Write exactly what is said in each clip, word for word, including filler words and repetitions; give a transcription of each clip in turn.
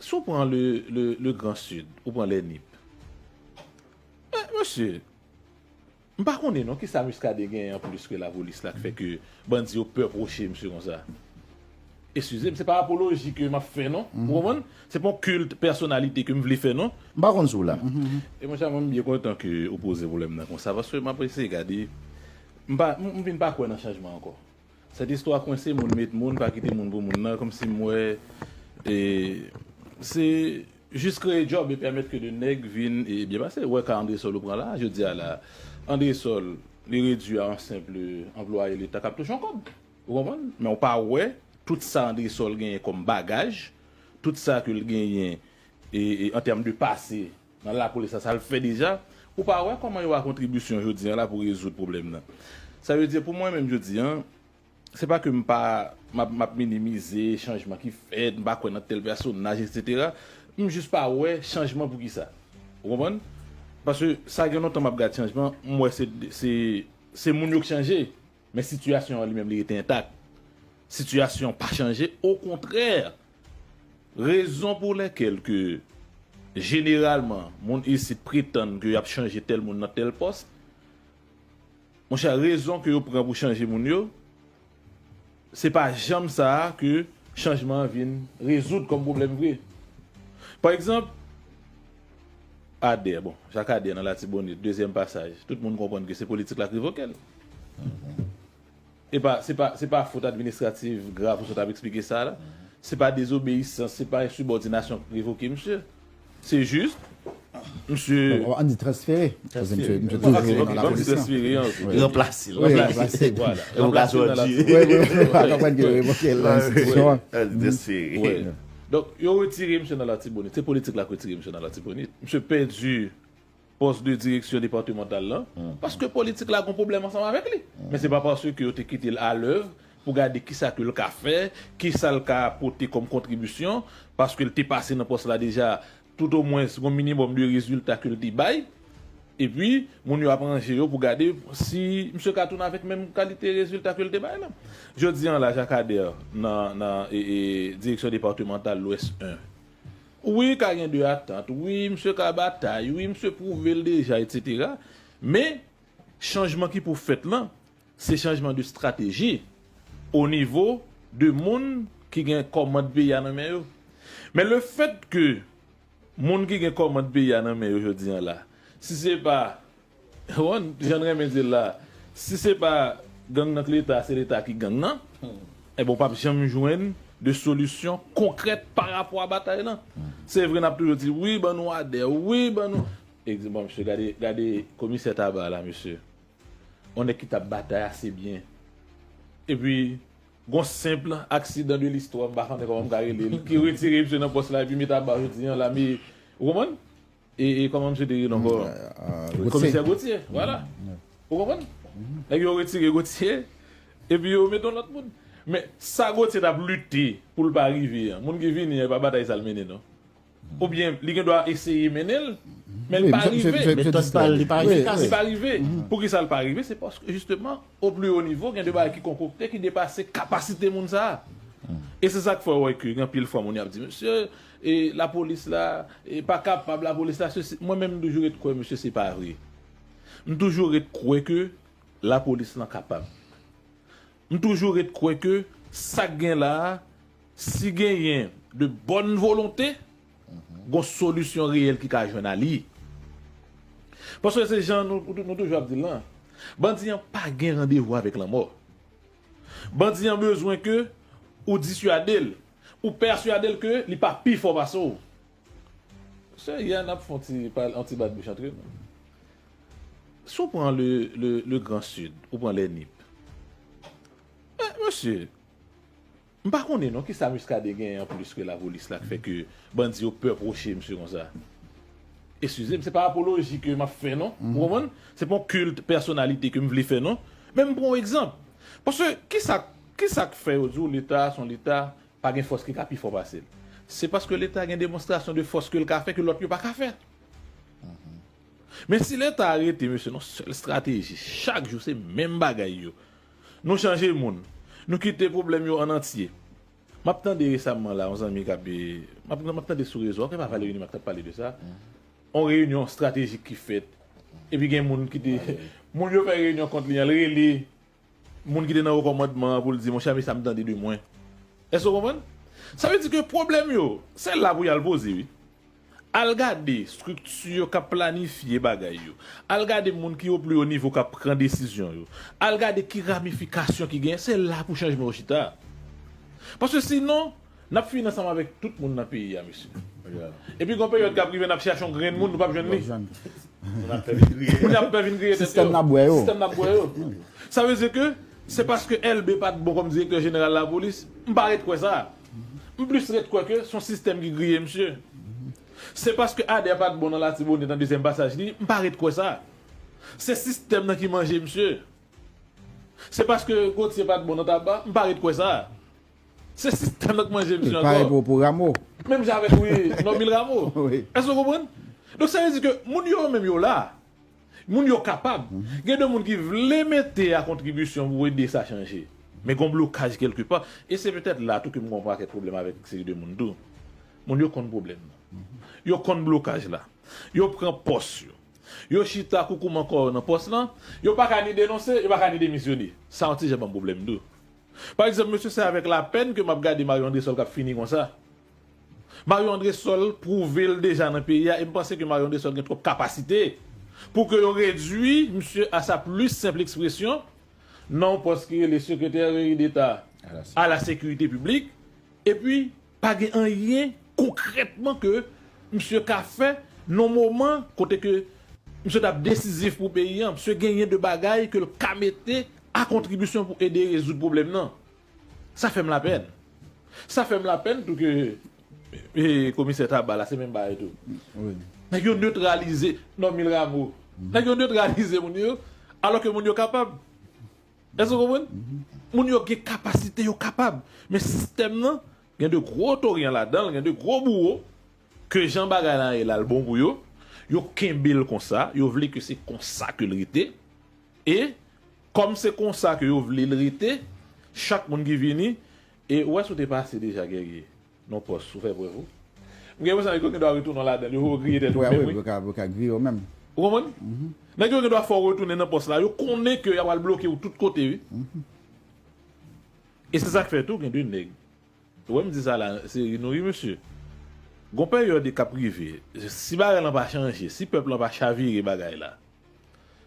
Si w pran le, le, le Grand Sud, ou pran lè Nip. Men, mesye, m pa konnen non kisa Muscadin genyen anplis ke lapolis la k fè ke bandi yo pè pwoche misye konsa. Eskize m, se pa apoloji ke m ap fè non. Ou konprann? Se pa yon kilt pèsonalite ke m vle fè non. M pa konn sou la. E monchè, mwen m byen kontan ke ou poze pwoblèm nan konsa, paske m ap eseye gade. M pa, m, m vin pa kwè nan chanjman ankò. Sèt istwa kwense moun met moun, pa kite moun pou moun nan, kòmsi m wè, e, se jis kreye djòb e pèmèt ke de nèg vin e byen pase. Ou wè ka André Sol ou pran la, jodi a la, André Sol, li redui a yon senp anplwaye leta k ap touche yon kòb. Ou konprann? Men ou pa wè tout sa André Sol genyen kòm bagaj, tout sa ke l genyen e, e, an tèm de pase nan lapolis la, sa l fè deja, ou pa wè kòman yo a kontribisyon jodi a la pou rezoud pwoblèm nan. Sa vle di, pou mwen menm jodi a, se pa ke m pa, m ap, m ap minimize chanjman ki fèt, m pa kwè nan tèl pèsonaj, etsetera. M jis pa wè chanjman pou kisa. Ou konprann? Paske sa gen lontan m ap gad chanjman, m wè se, se, se moun yo k chanje, men sitiyasyon an li menm li rete entak. Sitiyasyon pa chanje, okontrè, rezon pou lèkèl ke jeneralman moun isit pretann ke y ap chanje tèl moun nan tèl pòs, monchè, rezon ke yo pran pou chanje moun yo, se pa janm sa a ke chanjman an vin rezoud kòm pwoblèm vre. Pa egzanp, Adè, bon, Jak Adè nan Latibonit, dezyèm pasaj, tout moun konprann ke se politik la k revoke l. E pa, se pa, se pa fot administrativ grav ou sot ap eksplike sa la. Se pa dezobeyisans, se pa ensibòdinasyon k revoke misye. Se jis, misye Bon, ann di transfere. Paske misye, misye Ok, toujou ok, nan bon, lapolis la. Transfere an. Wi. Ranplase l. Wi, ranplase l. Vwala. Revokasyon an dire. Wi, wi, wi, pa konprann ke yo revoke l nan enstitisyon an. Ann di transfere. Wi. Donk, yo retire misye nan Latibonit. Se politik la k retire misye nan Latibonit. Misye pèdi pòs de direksyon depatmantal la, paske politik la gon pwoblèm ansanm avèk li. Men se pa paske yo te kite l alèv pou gade kisa ke l ka fè, kisa l ka pote kòm kontribisyon, paske l te pase nan pòs la deja, toutomwens gon minimòm de rezilta ke l te bay. Epi, moun yo ap ranje yo pou gade si misye ka tounen avèk menm kalite rezilta ke l te bay la. Jodi a la, Jak Adè nan, nan e, e, direksyon depatmantal Lwès en. Wi, ka gen de atant. Wi, misye ka batay. Wi, misye pwouve l deja, etsetera. Men, chanjman ki pou fèt lan, se chanjman de estrateji o nivo de moun ki gen kòmand peyi a nan men yo. Men lefètke moun ki gen kòmand peyi a nan men yo jodi a la, si se pa Jan n renmen di l la, si se pa gang nan k Leta, se Leta ki gang nan, enben w p ap janm jwenn de solisyon konkrèt pa rapò a batay lan. Se vre n ap toujou di, wi, ban nou Adè, wi, ban nou. Egzanp, bon, mesye, gade, gade komisè Taba la, mesye. Yon nèg ki t ap batay ase byen. Epi, gon senp aksidan de listwa, m pa konnen kòman m ka rele l, ki retire misye nan pòs la, epi mete Taba jodi a la, men, ou konprann? E, e kòman misye te rele ankò? Komisè Gauthier, vwala. Ou konprann? Nèg yo retire Gauthier, epi yo mete yon lòt moun. Men sa Gauthier t ap lite pou l pa rive an, moun ki vini an, e pa batay sa l mennen non. Oubyen li gen dwa eseye mennen l, men l pa rive. Metòd pa l, li pa efikas. Li pa rive. Poukisa l pa rive? Se paske jisteman, o pli wo nivo, gen de bagay ki konkokte, ki depase kapasite moun sa a. E se sa k fè w wè ke gen anpil fwa moun y ap di, mesye, e lapolis la, e pa kapab, lapolis la, sesi. Mwen menm, m toujou ret kwè, mesye, se pa vre. M toujou ret kwè ke lapolis lan kapab. M toujou ret kwè ke sa k gen la a, si genyen de bòn volonte, gon solisyon reyèl ki ka jwenn a li. Paske se jan nou, nou toujou ap di l lan, bandi an pa gen randevou avèk lanmò. Bandi an bezwen ke ou diswade l, ou pèswade l ke li pa pi fò pase w. Se yè n ap fè yon ti, yon ti bat bouch antre nou. Si w pran le, le, le Grand Sud, ou pran lè Nip. Men, mesye, m pa konnen non kisa Muscadin genyen anplis ke lapolis la k fè ke bandi yo pè pwoche misye konsa. Eskize m, se pa apoloji ke m ap fè non. Ou konprann? Se pa yon kilt pèsonalite ke m vle fè non. Men m pran yon egzanp. Paske kisa, kisa k fè yo di w Leta se yon Leta pa gen fòs ki ka pi fò pase l? Se paske Leta gen demonstrasyon de fòs ke l ka fè ke lòt yo pa ka fè. Men si Leta a rete, mesye, nan sèl estrateji, chak jou se menm bagay yo. Nou chanje moun. Nou kite pwoblèm yo an antye. M ap tande resaman la, yon zanmi k ap, m ap, m ap tande sou rezo, ok, pa pale, Rini, m ap t ap pale de sa. Yon reyinyon estratejik ki fèt. Epi gen moun ki te, moun yo fè reyinyon kont li, al rele moun ki te nan wo kòmandman an pou l di, monchè, men sa m tande de mwen. Èske w konprann? Sa vle di ke pwoblèm yo, se la pou y al poze, wi. Al gade estrikti yo k ap planifye bagay yo. Al gade moun ki o pli wo nivo k ap pran desizyon yo. Al gade ki ramifikasyon ki genyen. Se la pou chanjman yo chita. Paske sinon, n ap fini ansanm avèk tout moun nan peyi a, mesye. Epi gon peryòd k ap rive, n ap chache yon grenn moun, nou p ap jwenn li. Moun ap pè vin griye tèt yo. Sistèm n ap bwè yo. Sistèm n ap bwè yo. Sa vle di ke se paske Elbé pa t bon kòm direktè jeneral lapolis, m pa ret kwè sa. M plis ret kwè ke se yon sistèm ki griye misye. Se paske Ader pa t bon nan Latibonit nan dezyèm pasaj li, m pa ret kwè sa. Se sistèm nan ki manje misye. Se paske Gauthier pa t bon nan Taba, m pa ret kwè sa. Se sistèm nan k manje misye ankò. Parèy pou, pou Rameau. Menm jan avèk, wi, Normil Rameau. Èske w konprann? Donk, sa vle di ke moun yo menm yo la. Moun yo kapab. Gen de moun ki vle mete a kontribisyon pou ede sa chanje. Men gon blokaj kèlkepa. E se petèt la tou ke m gon pakèt pwoblèm avèk seri de moun tou. Moun yo konn pwoblèm nan. Yo konn blokaj la. Yo pran pòs yo. Yo chita koukouman kò yo nan pòs lan. Yo pa ka ni denonse, yo pa ka ni demisyone. Sa yon ti jan ban m pwoblèm tou. Pa egzanp, mesye, se avèk lapèn ke m ap gade Mario Andrésol k ap fini konsa. Mario Andrésol pwouve l deja nan peyi a, e m panse ke Mario Andrésol gen twòp kapasite pou ke yo redui misye a sa pli senp ekspresyon nan yon pòs ki rele sekretè deta a la sekirite piblik, epi pa gen anyen konkrètman ke misye ka fè nan moman kote ke misye t ap desizif pou peyi a. Misye genyen de bagay ke l ka mete a kontribisyon pou ede rezoud pwoblèm nan. Sa fè m lapèn. Sa fè m lapèn tou ke, e, komisè Taba la, se menm bagay tou. Nèg yo netralize Normil Rameau. Nèg yo netralize moun yo, alò ke moun yo kapab. Èske w konprann? Moun yo gen kapasite, yo kapab. Men sistèm nan, gen de gwo toriyan ladan l, gen de gwo bouwo, ke jan bagay la ye la, l bon pou yo. Yo kenbe l konsa, yo vle ke se konsa ke l rete. E, kòm se konsa ke yo vle l rete, chak moun ki vini, e ou wè si w te pase deja, Guerrier, nan pòs, ou fè prèv ou. M gen enpresyon nèg yo gen dwa retounen w ladan l, yo fè w griye tèt ou menm, wi. Yo ka, yo ka griye w menm. Ou konprann? Nèg yo gen dwa fè w retounen nan pòs la, yo konnen ke y a pral bloke w tout kote, wi. E se sa k fè tou, gen de nèg. Ou wè m di sa la, se ri nou ri, mesye. Gon peryòd k ap rive, si bagay lan pa chanje, si pèp lan pa chavire bagay la,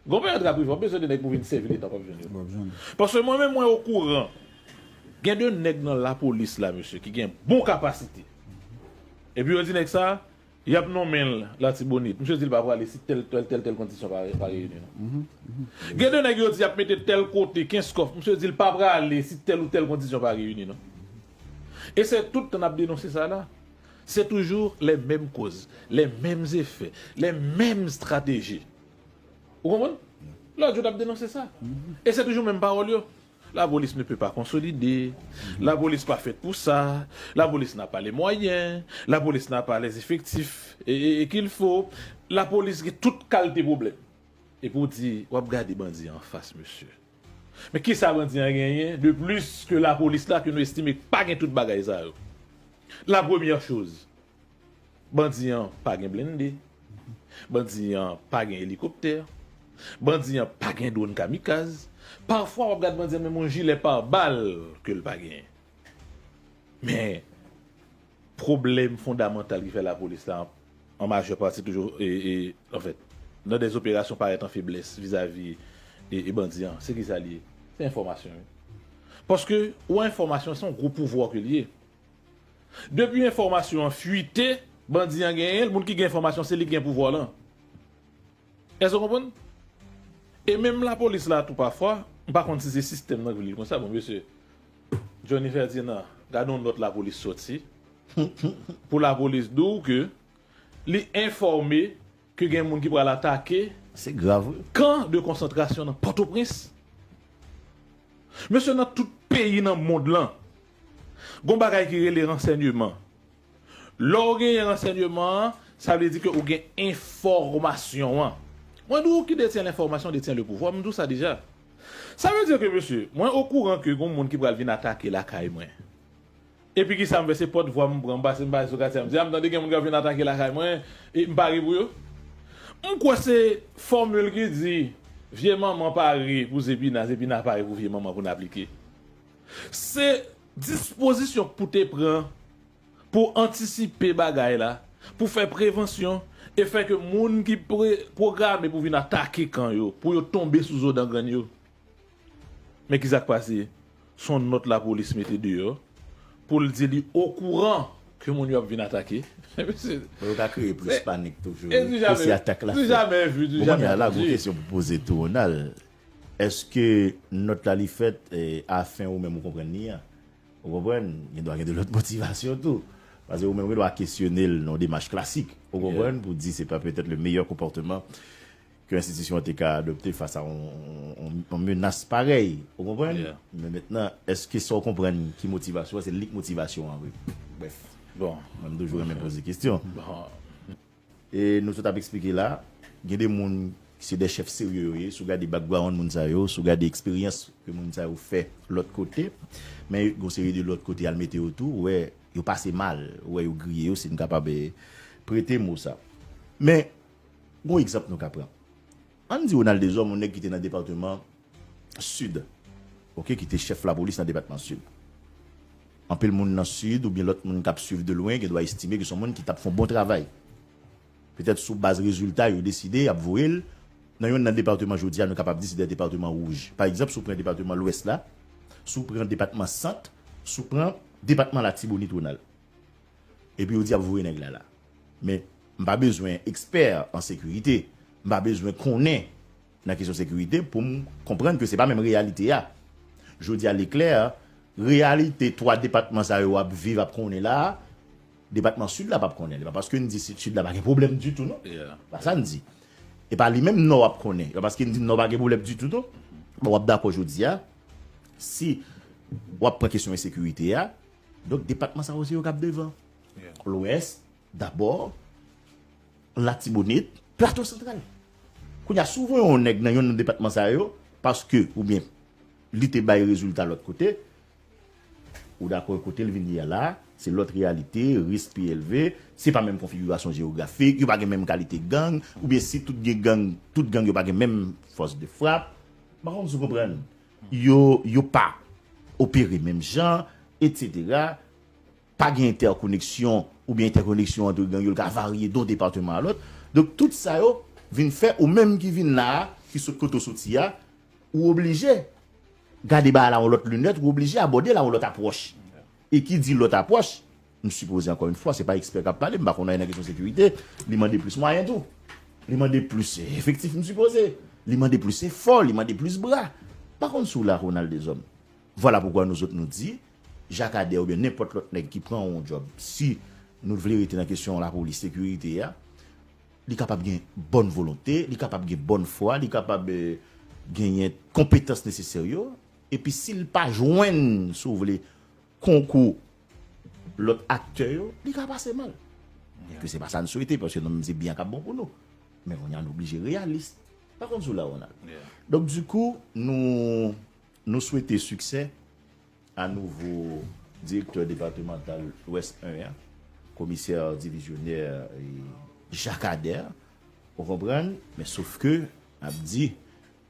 gon peryòd k ap rive, w ap bezwen de nèg pou vin sèvi Leta, w p ap jwenn yo. W p ap jwenn. Paske mwen menm, mwen okouran, gen de nèg nan lapolis la, mesye, ki gen bon kapasite. Epi yo di nèg sa, y ap nonmen l Latibonit. Misye di l pa prale si tèl, tèl, tèl, tèl kondisyon pa, pa reyini, non. Gen de nèg yo di y ap mete tèl kote, kenz kòf. Misye di l pa prale si tèl ou tèl kondisyon pa reyini, non. E se tout tan n ap denonse sa la. Se toujou les mêmes causes, les mêmes effets, les mêmes stratégies. Ou konprann? Lòt jou, t ap denonse sa. E se toujou menm pawòl yo. La police ne peut pas consolider. La police pa fèt pou sa. La police n'a pas les moyens. La police n'a pas les effectifs et, et, et qu'il faut. La police gen tout kalite pwoblèm. Epi w di, w ap gade bandi an fas, mesye. Men kisa bandi an genyen de plis ke lapolis la ke nou estime pa gen tout bagay sa yo? La premyè choz, bandi an pa gen blende. Bandi an pa gen elikoptè. Bandi an pa gen dwòn kamikaz. Pafwa, w ap gad bandi an menm yon jilè pabal ke l pa genyen. Men, pwoblèm fondamantal ki fè lapolis la, an majè pati, toujou, e, e, anfèt, nan dè operasyon parèt an feblès vizavi, e, e bandi an, se kisa l ye? Se enfòmasyon, wi. Paske, yon enfòmasyon, se yon gwo pouvwa ke l ye. Depi enfòmasyon an fuite, bandi an genyen l, moun ki gen enfòmasyon, se li ki gen pouvwa lan. Èske w konprann? E menm lapolis la tou pafwa, m pa konn si se sistèm nan k vle l konsa, bon, mesye, Johnny Ferdinand, gade yon nòt lapolis sòti, pou lapolis di w ke li enfòme ke gen moun ki pral atake, se grav, wi, kan de konsantrasyon nan Pòtoprens. Mesye, nan tout peyi nan mond lan, gon bagay ki rele ransèyman. Lè w genyen ransèyman an, sa vle di ke ou gen enfòmasyon an. Mwen di w, qui détient l'information détient le pouvoir, m di w sa deja. Sa vle di ke, mesye, mwen okouran ke gon moun ki pral vin atake lakay mwen. Epi kisa m fè? Se pòtvwa m pran, m pase, m pase sou katye a, m di, a, m tande gen moun k ap vin atake lakay mwen, e m pare pou yo. M kwè se fòmil ki di, vye manman pare pou zepina, zepina pare pou vye manman pou n aplike. Se dispozisyon k pou te pran pou antisipe bagay la, pou fè prevansyon e fè ke moun ki pre- pwograme pou vin atake kan yo, pou yo tonbe sou zo dan grenn yo. Men kisa k pase? Se yon nòt lapolis mete deyò pou l di li okouran ke moun yo ap vin atake. Mesye, Pou yo ka kreye plis panik toujou e du wi. Pou si jamais, atak la du fèt. Jamais vu, du Bon, jamais kounye a la, gon entendu. Kesyon pou poze tou, Ronald. Èske nòt la li fèt eh, afen ou menm ou konprann li an? Ou konprann? Gen dwa gen de lòt motivasyon tou. Paske ou menm ou gen dwa kesyone l nan yon demach klasik. Ou konprann? Pou di se pa petèt le meyè konpòteman ke enstitisyon an te ka adopte fas a yon, yon, yon menas parèy. Ou konprann? Yeah. Men mentnan, èske sa w konprann ki motivasyon an, se li k motivasyon an vre? Brèf, Bon, mwen m toujou renmen poze kesyon. bon. E nou sot ap eksplike la, gen de moun ki se de chèf serye yo ye, si w gade background moun sa yo, si w gade eksperyans ke moun sa yo fè lòt kote, men gon seri de lòt kote al mete yo tou, ou wè yo pase mal, ou wè yo griye yo, si n kapab eh, prete mo sa. Men, gon egzanp nou ka pran. Ann di Ronald Deshommes, yon nèg ki te nan depatman Sid, oke, ki te chèf lapolis nan depatman Sid. Anpil moun nan Sid oubyen lòt moun k ap swiv de lwen gen dwa estime ke se yon moun ki t ap fè yon bon travay. Petèt sou baz rezilta yo deside y ap voye l nan youn nan depatman, jodi a nou kapab di se de depatman wouj. Pa egzanp, si w pran depatman Lwès la, si w pran depatman Sant, si w pran depatman Latibonit, Ronald. Epi yo di y ap voye nèg la la. Men m pa bezwen ekspè an sekirite, m pa bezwen konnen nan kesyon sekirite pou m konprann ke se pa menm reyalite a. Jodi a, li klè, reyalite twa depatman sa yo ap viv, ap konnen la a, depatman Sid la p ap konnen. E pa paske n di Sid, Sid la pa gen pwoblèm ditou, non. Yeah. Pa sa n di. E pa li menm Nò ap konnen. E pa paske n di Nò pa gen pwoblèm ditou, non. Bon, w ap dakò jodi a, si w ap pran kesyon ensekirite a, donk depatman sa yo se yo k ap devan. Yeah. Lwès, dabò, Latibonit, Plato Santral. Kounye a, si w voye yon nèg nan youn nan depatman sa yo, paske, oubyen, li te bay rezilta lòt kote, ou dakò kote l vin ye a la, se lòt reyalite, risk pi elve, se pa menm konfigirasyon jewografik, yo pa gen menm kalite gang, oubyen si tout gen gang, tout gang yo pa gen menm fòs de frap, m pa konn si w konprann, yo, yo pa opere menm jan, etsetera. Pa gen entèkoneksyon oubyen entèkoneksyon ant gang yo, l ka varye d on depatman a lòt. Donk, tout sa yo vin fè ou menm ki vin la a, ki sot kote w soti a, ou oblije gade bagay la yon lòt linèt, ou oblije abòde l a yon lòt apwòch. E ki di lòt apwòch, m sipoze, ankò yon fwa, se pa ekspè k ap pale, m pa konn anyen nan kesyon sekirite, li mande plis mwayen tou. Li mande plis efektif, m sipoze. Li mande plis efò, li mande plis bra. M pa konn si w la, Ronald Deshommes. Vwala poukwa nou zòt nou di, Jakadè oubyen nenpòt lòt nèg ki pran yon djòb, si nou vle rete nan kesyon lapolis, sekirite a, li kapab gen bòn volonte, li kapab gen bòn fwa, li kapab eh, genyen konpetans nesesè yo, epi si l pa jwenn, si w vle, konkou lòt aktè yo, li ka pase mal. Ke se pa sa n swete, paske nou menm se byen k ap bon pou nou. Men kounye a nou oblije reyalis. Pa konn si w la, Ronald. Yeah. Donk, dikou, nou, nou swete siksè a nouvo direktè depatmantal Lwès en an, komisè divizyonè eh, Jakadè, ou konprann? Men sof ke, n ap di,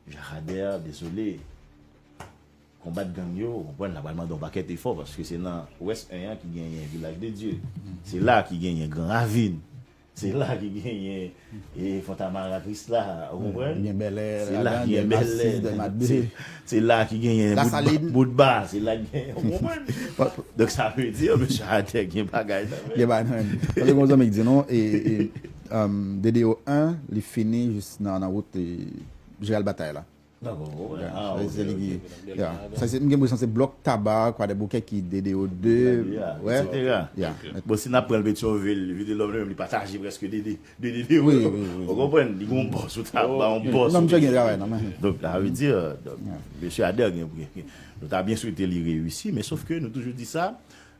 Jakadè, dezole, konbat gang yo, ou konprann, la pral mande yon pakèt efò, paske se nan Lwès en an ki genyen Vilaj de Dye, se la ki genyen Gran Ravin, se la ki genyen eh, Fontamara Krisla, ou konprann? Gen Bèlè, Se la ki gen Bèlè. Se- Se la ki genyen Lasalin. Boutba, se la ki genyen, ou konprann? Donk sa vle di, mesye Jakadè gen bagay nan men. Gen bagay nan men. Paske gon zanmi k di non, e, e, um, D D O en, li fini jis nan, nan wout e, Jeneral Batay la. Dakò, ou konprann? Ya, Ah, sa, ok, se li ki, ok. ya. Sa, se, m gen enpresyon se blòk Taba, Kwadèboukè ki D D O de. Ya, Wè. etsetera. Ya. Bon, si n ap pran l Petyonvil, Vide Lòm li menm, li pataje prèske de, de, de, de, de, Wi, yo. wi, wi. Ou konprann? Li gon bòs ou ta ba yon bòs. Non, misye gen travay nan men. Donk, sa vle di, euh, donk, mesye Ader gen, gen, nou ta byen swete li reyisi, men sof ke nou toujou di sa,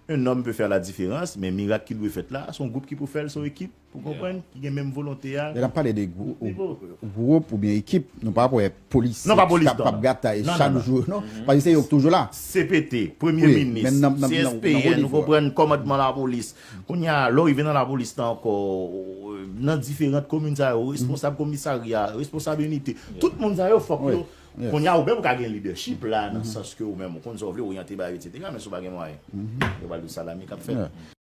Un homme peut faire la différence, men mirak ki dwe fèt la, se yon gwoup ki pou fè l, se yon ekip, ou konprann, ki gen menm volonte a. Lè n ap pale de gwou- Nivo. gwoup oubyen ekip, nou pa wè polis Non, pa polis, k ap- k ap non. gata e Non, chak non, non. jou, non? Paske se yo k toujou la. C P T, premye Wi, minis, men nan- nan- nan- nan C S P N, wòl nou pou- konprann kòmandman lapolis. Kounye a, lè w rive nan lapolis la ankò, nan diferan komin sa yo, responsab komisarya, responsab inite, tout moun sa yo fòk Wi, yo. yes. Kounye a, ou menm ou ka gen lidèchip la, nan sans ke ou menm ou konn sa w vle oryante bagay, et cetera, men si w pa gen mwayen, yo pral di w salami k ap fèt. Yeah.